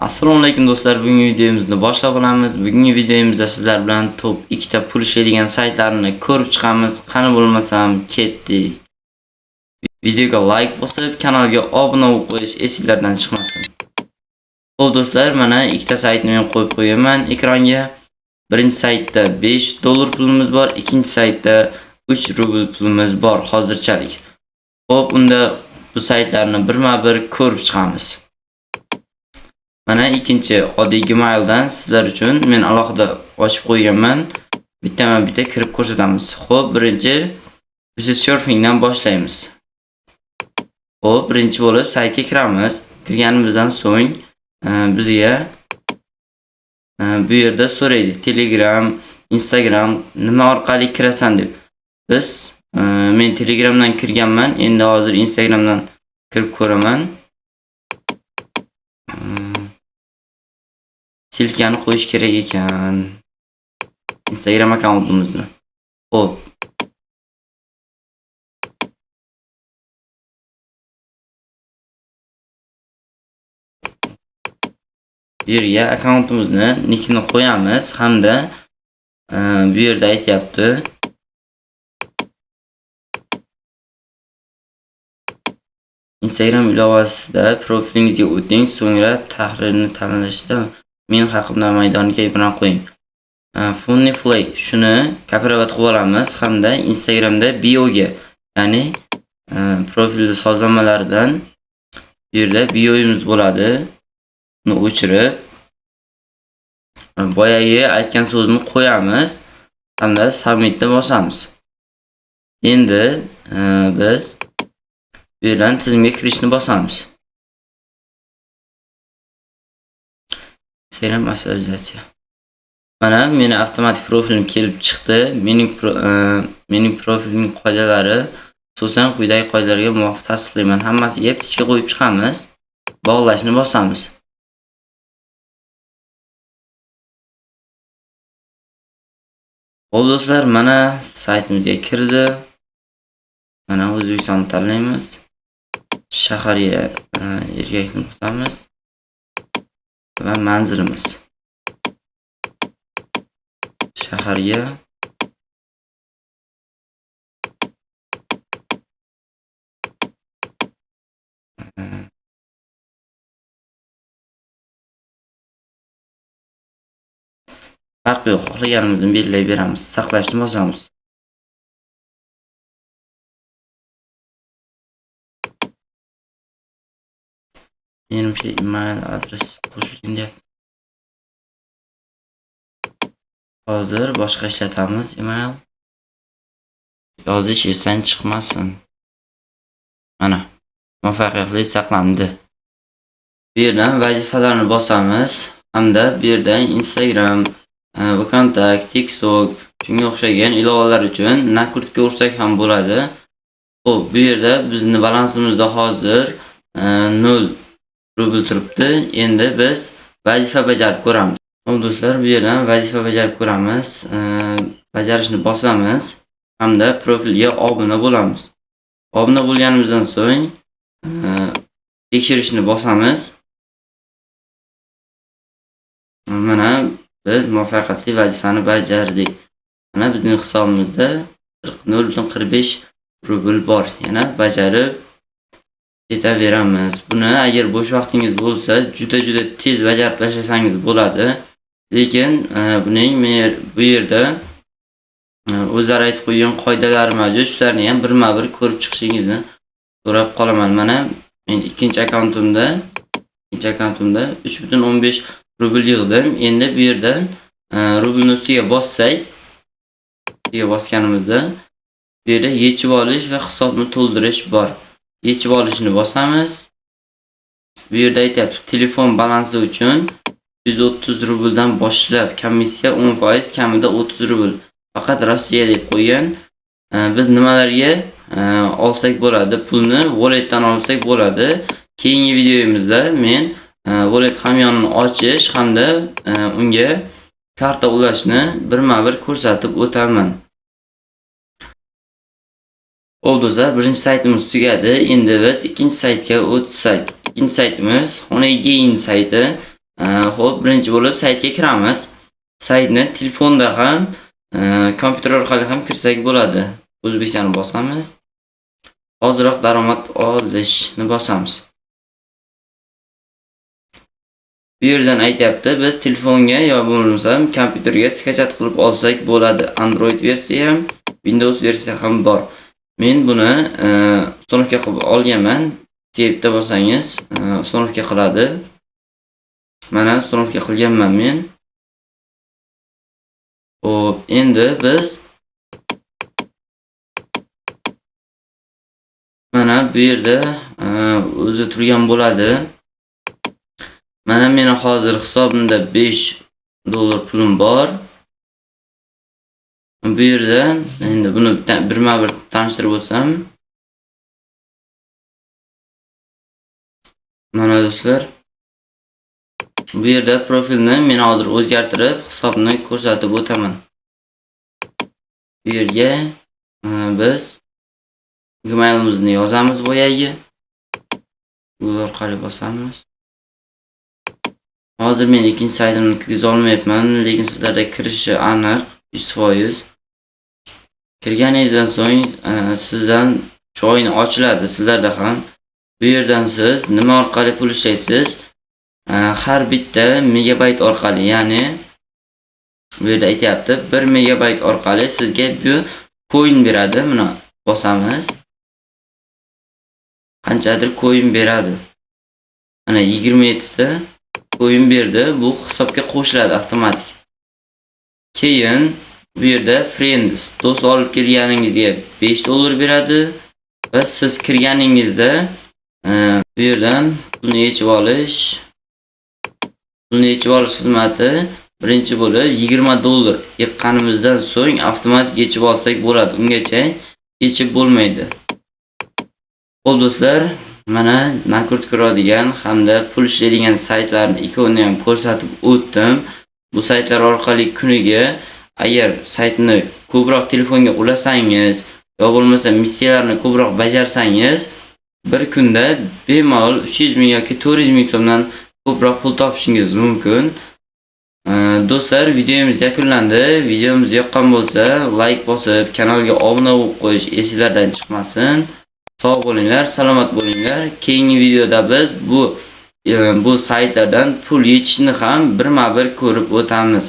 Assalomu alaykum do'stlar, bugungi videomizni boshlab olamiz. Bugungi videomizda sizlar bilan top 2 ta pul ishlaydigan saytlarni ko'rib chiqamiz. Qani bo'lmasam ketdik. Videoga like bosib, kanalga obuna bo'lib qo'yish esingizdan chiqmasin. Xo'p do'stlar, mana ikkita saytni men qo'yib qo'yaman ekranga. Birinchi saytda 5 dollar pulimiz bor, ikkinchi saytda 3 rubl pulimiz bor hozirchalik. Xo'p, unda bu saytlarni birma-bir ko'rib chiqamiz. Mana ikkinchi oddiy Gmaildan sizlar uchun men alohida ochib qo'yganman. Bittama-bitta kirib ko'rsatamiz. Xo'p, birinchi biz surfingdan boshlaymiz. Xo'p, birinchi bo'lib saytga kiramiz. Kirganimizdan so'ng bizga bu yerda so'raydi. Telegram, Instagram nima orqali kirasan deb. Biz men Telegramdan kirganman. Endi hozir Instagramdan kirib ko'raman. Silkani qo'yish kerak ekan. Instagram akkauntimizni. Xo'p. Bu yerga akkauntimizni nickini qo'yamiz hamda bu yerda aytyapti. Instagram ilovasida profilingizga o'ting, so'ngra tahrirni tanlashda men haqimda maydoniga ibron qo'ying. Funny Flag shuni kopirovat qilib olamiz hamda Instagramda bioga, ya'ni profil sozlamalaridan bu yerda bioimiz bo'ladi. Uni o'chirib boyagi aytgan so'zni qo'yamiz hamda submitni bosamiz. Endi biz bu yerdan tizimga kirishni bosamiz. Instagram avtorizatsiya. Mana meni avtomatik profilim kelib chiqdi. Mening profilimning qoidalari, xususan quyidagi qoidalarga muvofiq tasdiqlayman. Hammasiga птичка qo'yib chiqamiz. Bog'lashni bosamiz. Xo'p do'stlar, mana saytimizga kirdi. Mana O'zbekistonni tanlaymiz. Shaharga erkakni bosamiz va manzilimiz. Shaharga farqi yo'q, xohlaganimizni belgilab beramiz. Saqlashni bosamiz. Menimcha email adres qo'shilgan deyapti. Hozir boshqa ishlatamiz email. Yozish esdan chiqmasin. Mana muvaffaqiyatli saqlandi. Bu yerdan vazifalarni bosamiz hamda bu yerdan Instagram, VKontakte, TikTok shunga o'xshagan ilovalar uchun nakrutka ursak ham bo'ladi. Xo'p, bu yerda bizning balansimizda hozir 0 rubl turibdi. Endi biz vazifa bajarib ko'ramiz. Xo'p do'stlar, bu yerdan vazifa bajarib ko'ramiz. Bajarishni bosamiz hamda profilga obuna bo'lamiz. Obuna bo'lganimizdan so'ng tekshirishni bosamiz. Mana biz muvaffaqiyatli vazifani bajardik. Mana bizning hisobimizda 0.45 rubl bor. Yana bajarib ketaveramiz. Buni agar bo'sh vaqtingiz bo'lsa, juda tez bajarib tashlasangiz bo'ladi. Lekin buning bu yerda o'zlari aytib qo'ygan qoidalari mavjud. Shularni ham birma-bir ko'rib chiqishingizni so'rab qolaman. Mana men ikkinchi akkauntimda 3.15 rubl yig'dim. Endi bu yerdan rublni ustiga bossak, ustiga bosganimizda bu yerda yechib olish va hisobni to'ldirish bor. Yechib olishni bosamiz. Bu yerda aytyapti, telefon balansi uchun 130 rubldan boshlab komissiya 10%, kamida 30 rubl. Faqat Rossiya deb qo'ygan. Biz nimalarga olsak bo'ladi? Pulni walletdan olsak bo'ladi. Keyingi videomizda men wallet hamyonini ochish hamda unga karta ulashni birma-bir ko'rsatib o'taman. Xo'p do'stlar, birinchi saytimiz tugadi. Endi biz ikkinchi saytga o'tsak. Ikkinchi saytimiz Honeygain sayti. Xo'p, birinchi bo'lib saytga kiramiz. Saytni telefonda ham, kompyuter orqali ham kirsak bo'ladi. O'zbekchani bosamiz. Hoziroq daromad olishni bosamiz. Bu yerdan aytyapti, biz telefonga yo bo'lmasam kompyuterga скачать qilib olsak bo'ladi. Android versiya ham, Windows versiya ham bor. Men buni установка qilib olganman. Bitta bossangiz, установка qiladi. Mana, установка qilganman men. Xo'p, endi biz mana bu yerda o'zi turgan bo'ladi. Mana, meni hozir hisobimda 5 dollar pulim bor. Bu yerda endi buni birma-bir tanishtirib o'tsam. Mana do'stlar. Bu yerda profilni men hozir o'zgartirib, hisobni ko'rsatib o'taman. Bu yerga biz Gmailimizni yozamiz boyagi. Google orqali bosamiz. Hozir men ikkinchi saytimni kirgiza olmayapman, lekin sizlarda kirishi aniq 100%. Kirganingizdan so'ng sizdan shu oyna ochiladi sizlarda ham. Bu yerdan siz nima orqali pul ishlaysiz? Har bitta megabayt orqali, ya'ni bu yerda aytyapti, 1 megabayt orqali sizga bu coin beradi. Buni bosamiz. Qanchadir coin beradi. Mana, 27 ta coin berdi. Bu hisobga qo'shiladi avtomatik. Keyin bu yerda friends, do'st olib kelganingizga 5 dollar beradi va siz kirganingizda bu yerdan pulni yechib olish xizmati birinchi bo'lib 20 dollar yiqqanimizdan so'ng avtomatik yechib olsak bo'ladi. Ungacha yechib bo'lmaydi. Xo'p do'stlar, mana накрутка ko'radigan hamda pul ishlaydigan saytlarni ikkovini ham ko'rsatib o'tdim. Bu saytlar orqali kuniga, agar saytni ko'proq telefonga ulasangiz yo bo'lmasa missiyalarni ko'proq bajarsangiz, bir kunda bemalol 300 ming yoki 400 ming so'mdan ko'proq pul topishingiz mumkin. Do'stlar, videomiz yakunlandi. Videomiz yoqqan bo'lsa, like bosib, kanalga obuna bo'lib qo'yish esinglardan chiqmasin. Sog' bo'linglar, salomat bo'linglar. Keyingi videoda biz bu saytlardan pul yechishni ham birma-bir ko'rib o'tamiz.